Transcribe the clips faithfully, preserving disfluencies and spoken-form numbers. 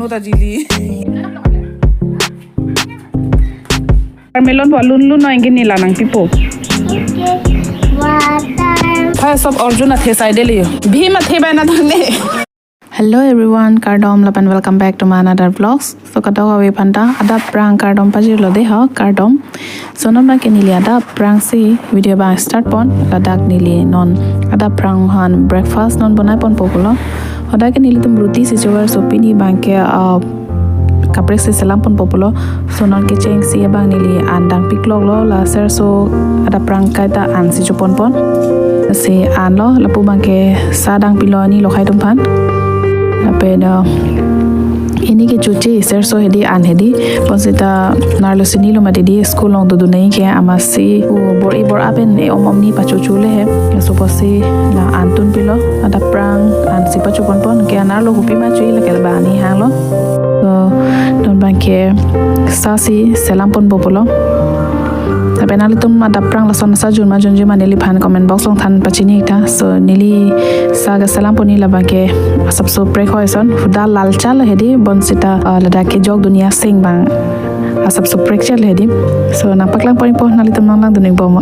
Tajili. Watermelon po alun lun no ingin nila nangpipo. Water. Phai sob Arjun athe sai dele yo. Bhim athe bai na thang ne. Hello everyone, kardom lapen welcome back to my another vlogs. So kadokave aphanta adap prang kardom pajirlo de ho, kardom. So non abangke neli adap prang si video abang start pon, ladak neli non adap prang aphan breakfast non bonai ponpo pulo. Hadak ke nelitum roti si chover, so pini abangke, ah, kaprek si selam ponpo pulo. So non kecheng si abang neli an dang piklok lo, la serso adap prang kaita an si chopon pon. Si an lo, lapu abangke sa dang pilo ani lokhai atum aphan. Lapen, ah, ini ke chuche serso hedi an hedi. Bonsita narlo si nilo mati di school along dodun nai ke amatsi u bor-i bor-a pen e-om om ni pachochu le he. Laso apotsi la an tun pilo, adap prang an si pacho pon pon, ke anerlo kopi ma chui lake labang ani hanglo. So non abangke sa si selam ponpo pulo. Lapen nanglitum adap prang lason asa jun ma junji ma neliphan comment box along than pachini tha. So neli sa ke selam pon ni labangke asapso prek hoi ason, huda lalcha lo hedi, bonsita, ah, ladak kejok dunia seng abang asapso prekchot le hedi. So nangpaklang pon po, nanglitum nanglang dun ik bom.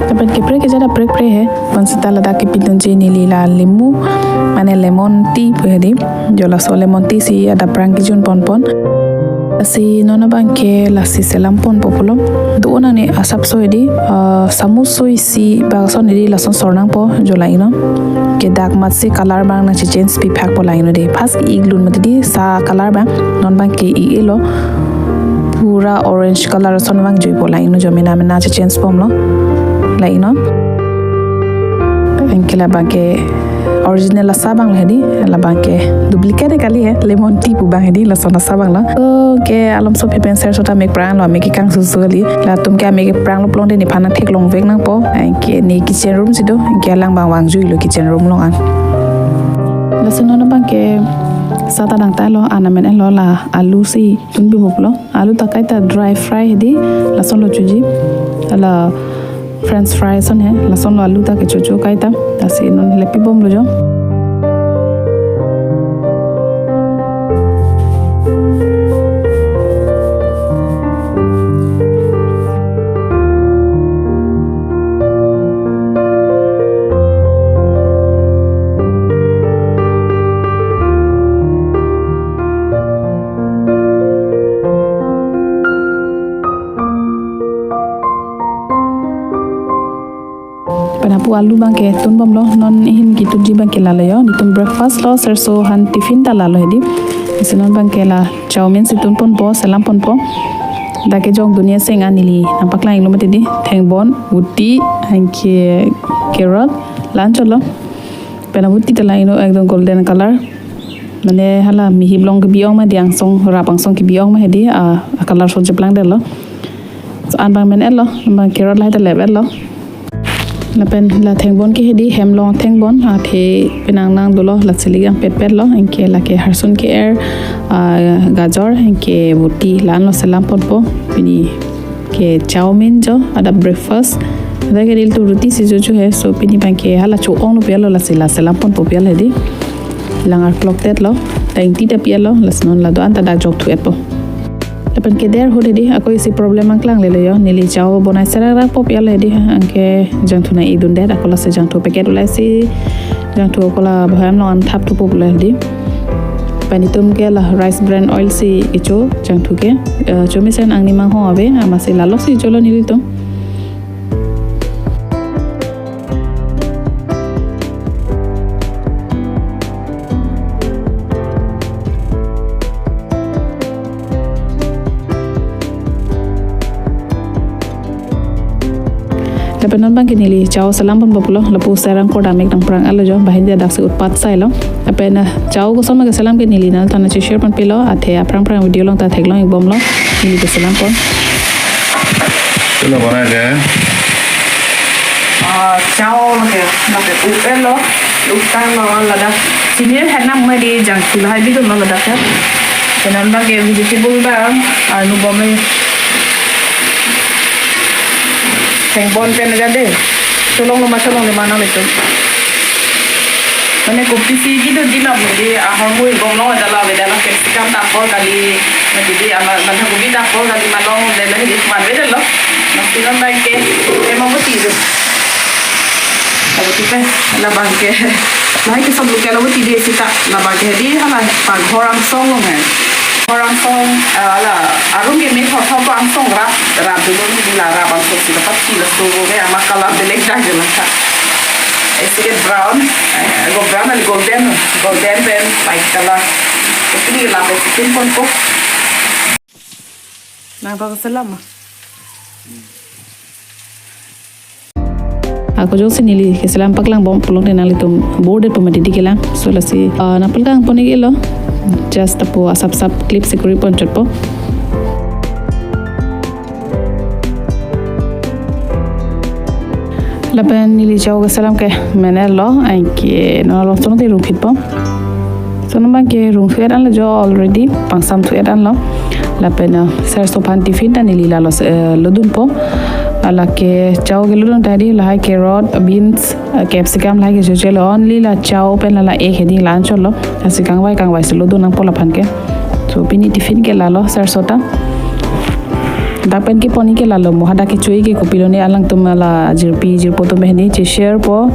Lapen keprek ke jada prekpre he, bonsita ladak kepidunji neli la limu, mane lemon tea pu hedi. Jo laso lemon tea si adap prang kejun pon pon. Si non abangke lasi selam ponpo pulo. Do-o nang ne asapso hedi, ah, samus soi si bak ason hedi lason sor nangpo jo la ingno. Ke dak amatsi color abang nangchechange piphak po la ingno de. First ik lun mati di sa color abang, non abangke ik-e lo. Pura orange color ason vangjuipo la ingno jo, mena mena chechange bomlo la ingno. Anke labangke original asa abang le hedi, labangke duplicate kali he, lemon tea pu abang hedi, lason asa abang lo. So ke alomso phi pen serso ta mek prang lo, mek kekang susu kali. Latum ke amek prang lo pulote nephan nangtheklong vek nangpo. Anke ne kitchen room si do, anke alang abang vangjui lo kitchen room along an. Laso non abangke sa ta dang ta lo, an amen lo, la alu si tun pipo pulo. Alu ta kaita dry fry hedi, lason lo choji. La French fry ason he, lason lo alu ta kechocho kaita. Lasi non le pi bomlo jo. Pen apu alu abangke tun bomlo, non ihin ketunji abangke lalo yo, netum breakfast lo, serso aphan tiffin ta lalo hedi. Lasi non abangke la chowmein si tun ponpo, selam ponpo. Dak kejok dunia seng an neli nangpaklang iklo mati di, thengbon, voti, anke carrot, la-an chotlo. Pen voti ta la ingno ekdom golden color. Mane hala mihip along kebi-ong ma di, angsong rap angsong kebi-ong ma hedi, ah, color ason cheplangdetlo. So an abang men-etlo, abang carrot lahai ta lep-etlo. Lapen la thengbon ke hedi hem along thengbon, athe penang nang dolo, la chili yang petpet lo, anke lake harsun ke-er, ah, gajor, anke voti, la-an lo selam ponpo, pini ke chowmein jo, adap breakfast. Ada ke nelitum roti si chocho he, so pini abangke hala cho-ong lo pi-etlo, lasi la selam ponpo pi-etlo hedi. Lang arklokdetlo, ta ingti ta pi-etlo, lasi non la do-an ta dak jok thu-etpo. Lapen keder ahut hedi, ako isi problem nangklanglelo yo, neli chow bonai serak rak po pi-etlo hedi, anke jangthu nang-idundet, ako lasi jangthu packet ulai si, jangthu ako la bohai along an thap thupo pulo hedi. Pen netum ke la Rice Bran oil si kecho jangthu ke, eh, chomisen angni manghong ave, amatsi la lok si cholo nelitum. Lapen non abangke neli chow selam ponpo pulo, lapu serang korda mek nangprang-etlo jo, banghini ta daksi utpat sai lo. Lapen, eh, chow koson ma keselam ke neli nanglitum aphan nangcheshare ponpelo, athe aphrang phrang video along ta theklong ik bomlo, neli keselam pon. Chalo, bonai de. Ah, chow lake, lake u-etlo, utanglo ladak. Chini het nang mati jangthu lahai bidunlo ladak ya. Pen non abangke vegetable abang, ah, nu bom e. Thengbon pen aja de. Cholonglo ma cholongle ma nanglitum. Mane kopisi kedo di la mudi ahormu ingbong long ada la veda la capsicum ta apor kali, mati di ama bandhagobi ta apor kali ma long de la hidi man veda lo. Mati non bai ke ema mati do. Abo tipe labang ke. Lahai ke sob local abo ti di sita labang ke di hala pa ghor angsong long hai. Ghor angsong, ah, la, arum ke me thotho pa angsong rap, rap dulu ni la rap angsong sila pati la so go me ama kala belek dah je langka. Isi ke brown, eh, go brown ali golden, golden pen white color. Isi ni la pe chicken pon ko. Nang to selam. Ako jongsi neli keselam paklang bom pulote nanglitum bored po mati di kelang. So lasi, ah, nangpaklang pon iklo. Just apo asap sap clip si kuri pon chot po. Lapen neli chao keselam ke mene lo, anke non along sono te rungphit po. Sono bang ke rungphit an lo jo already, pangsam thu an lo. Lapen, uh, sir sophan tiffin ta neli lalo, uh, lodun po. Hala ke chao ke lodun ta di lahai carrot, beans, uh, capsicum lahai ke choche lo, only la chao pen la la egg hedi la-an cholo. Lasi kangvai kangvai si lodun nangpo laphan ke. So pini tiffin ke lalo sir sota. Dak pen kepon ke lalo mo hadak kecho-i ke kopilo ne alangtum la jirpi jirpo atum hedi che share po.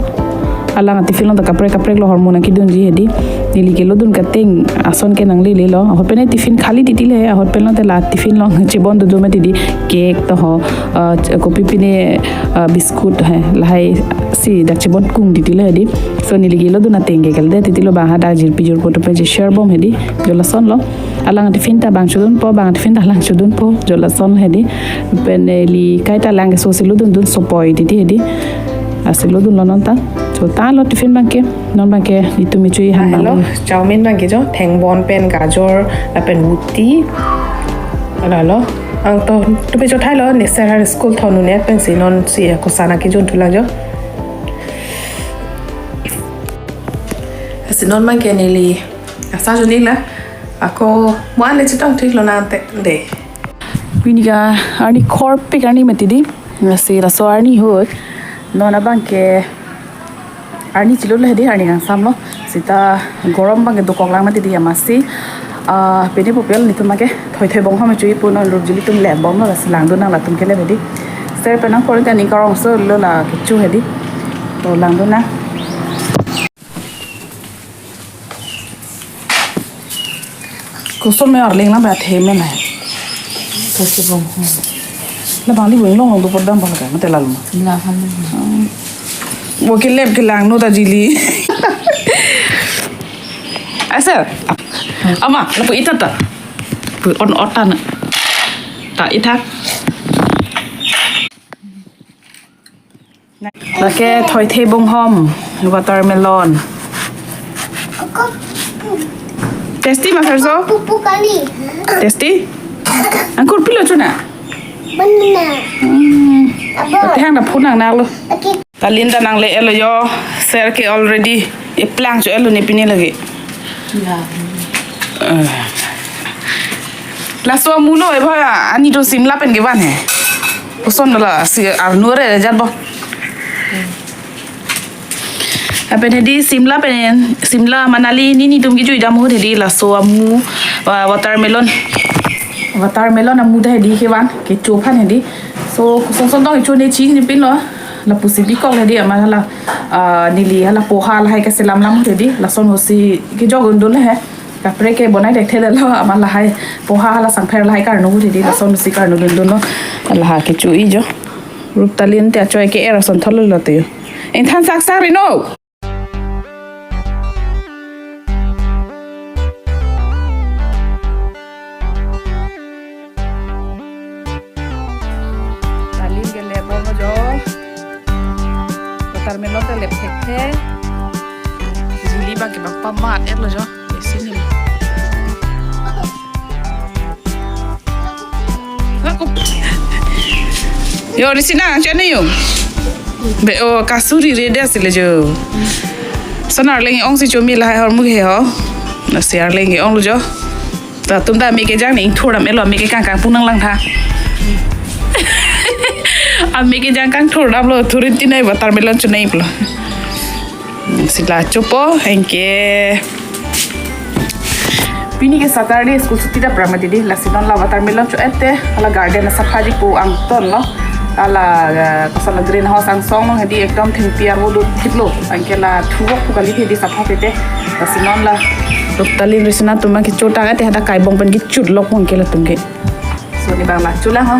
Alang tiffin long ta kaprek kaprek lo hormu nangkedunji hedi. Neli ke lodun kateng ason ke nanglele lo. Ahut pen tiffin khali titi le, ahut pen long te la tiffin long chebon dudu mati di cake to ho, ah, kopi pine, ah, biscuit hai lahai si dak chebon kung titi le hedi. So neli ke lodun ateng ke kal de titi lo bang hadak jirpi jirpo atum pen che share bom hedi. Jo lason lo. Alang tiffin ta bang chodun po, bang tiffin ta alang chodun po, jo lason hedi. Pen neli kaita lang keso si lodun dun sopoi titi hedi. Lasi lodun lo non ta. So ta lo tiffin bang ke, non bang ke itum ichu-i han bang. Hala lo, chowmein bang ke jo, thengbon pen gajor, lapen buti. Hala lo. Ang to, to pe jo thai lo, ne sir har school thon un-e pensi non si koson nangkejun thulang jo. Lasi non bang ke neli asa juni la. Ako mo-an le chetong thik lo nang te de. Pini ke arni khorpik arni mati di. Lasi laso arni ahut. Non abang ke arni chilo le di arni kangsam lo. Sita gorom bang ke dokok lang mati di amatsi. Ah, pini popel netum ke thoithoi bonghom chu-i pu non rup juli tum le bom lo lasi langdun nang latum ke le di. Sir pen nang korin ta ning karongso lo la kecho hedi. To langdun nang. Koson me arleng lang ba the me nai. Koson bong. La bang li bong long long do por dam bang ka mate lalo ma. La han. Bo ke lep ke langno ta jili. Asa. Ama, lapu ita ta. Pu on otan. Ta ita. Lake thoithoi bonghom, watermelon. Tasty ma sir so? Pupu kali. Tasty? Angkur pilo chuna? Banana. Hmm. Abo. Ate hang na phun nang nalo. Okay. Talin ta nangle-elo jo, sir ke already eplang cho-elo ne pini lagi. Ya. Eh. Laso amu lo e bhai, ani to Shimla pen kevan he. Koson lasi arnu re jat bo. Lapen hedi Shimla pen, Shimla Manali nelitum kejui dam ahut hedi laso amu, wa-, watermelon. Watermelon amu ta hedi kevan, kecho aphan hedi. So, koson son tong kecho ne chini pin lo. Lapusi bikok hedi ama hala, ah, neli hala poha lahai keselam lam hedi. Lason ahut si kejok un dun le he. Kaprek ke bonai dek thele lo ama lahai poha hala sangpher lahai karnu hedi. Lason ahut si karnu dun dun lo. Lahai kecho-i jo. Rup talin te achoi ke-er ason thol lo te. Ingthan sak sak ri no. Talin ke le bom jo. Watermelon ta lep thek the. Jili bang ke bang pamat et lo jo. Isi ni. Yo, Risina, chani yo. Be o kasuri re de sile jo. Sonar leng ong si chomi lahai hormu he ho. Lasi arleng ong lo jo. Ta tum ta me kejang ni thur dam-elo me ke kang kang pu nang lang tha. Ami ke jangkang thur damlo, thurin tinai watermelon chunai pulo. Si la chopo, anke pini ke Saturday, school suti ta prama didi, lasi non la watermelon cho-et te, hala garden asaphaji pu angton lo. Hala, eh, koson la greenhouse angsong lo, hedi ekdom thengpi arvo do thiplo. Anke la thuvok pu kali hedi sapha pete. Lasi non la Ruptalin Risina atum ke chota kate hada kaibong pen kechut lok anke latum ke. So ni bang la chulang ho.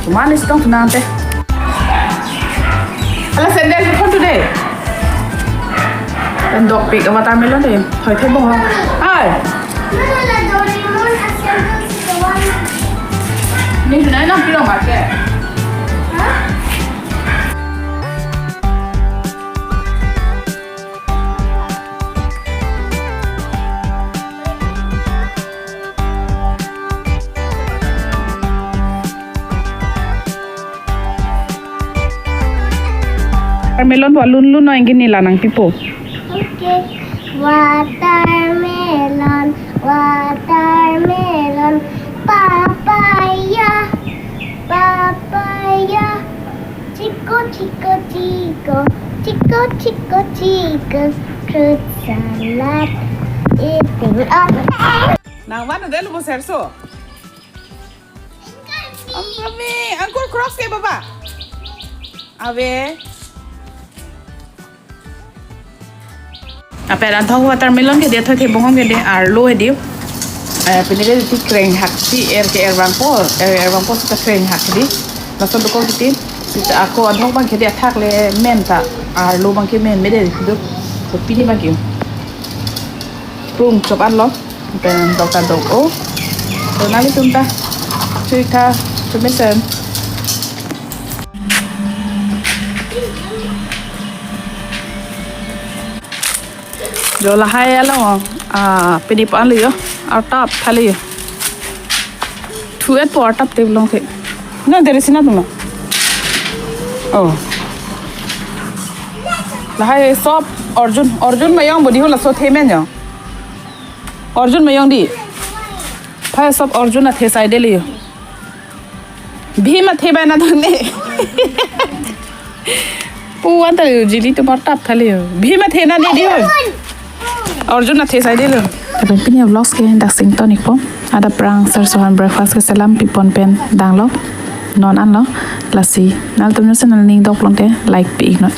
Chuman istong tunang te. Ala sandal ko tu de. Pen dok pik watermelon de. Hoi the bong. Ai. Ni tunai nang pilong market. Watermelon wa lun lun no ingin nila nang pipo. Okay. Watermelon, watermelon, papaya, papaya, chico, chico, chico, chico, chico, chico, fruit salad, eating all. Nang mana delu bo serso. Ang kami, angkor cross ke baba. Ave. Ape dan thok watermelon ke dia thok ke bongom ke dia arlo dia. Eh, pini dia ti kreng hak ti er ke er bangpo, er, er bangpo sita kreng hak dia. Lason dokok dia. Sita ako adhok bang ke dia thak le men ta arlo bang ke men me dia do. Pini bang ke. Prung chop an lo. Pen dokta dok o. To nalitum ta. Chui tha. Chumesen. Jo lahai along. Ah, pini pan liyo. Artap thaliyo. Thu-et po artap te long the. Na dere sina tu na. Oh. Lahai sob Arjun. Arjun mayong bodi ho laso the men yo. Arjun mayong di. Phai sob Arjun athe sai deli. Bhim athe bai na thang ne. Pu wan ta jili to bar tap thali. Bhim athe na ne di. Arjun athe sai deli. Tapi pini vlogs ke dak sing tonic po. Ada prang sir sohan breakfast ke selam pipon pen danglo. Non an lo. Lasi. Nalitum channel ning dok long te like pi ik non.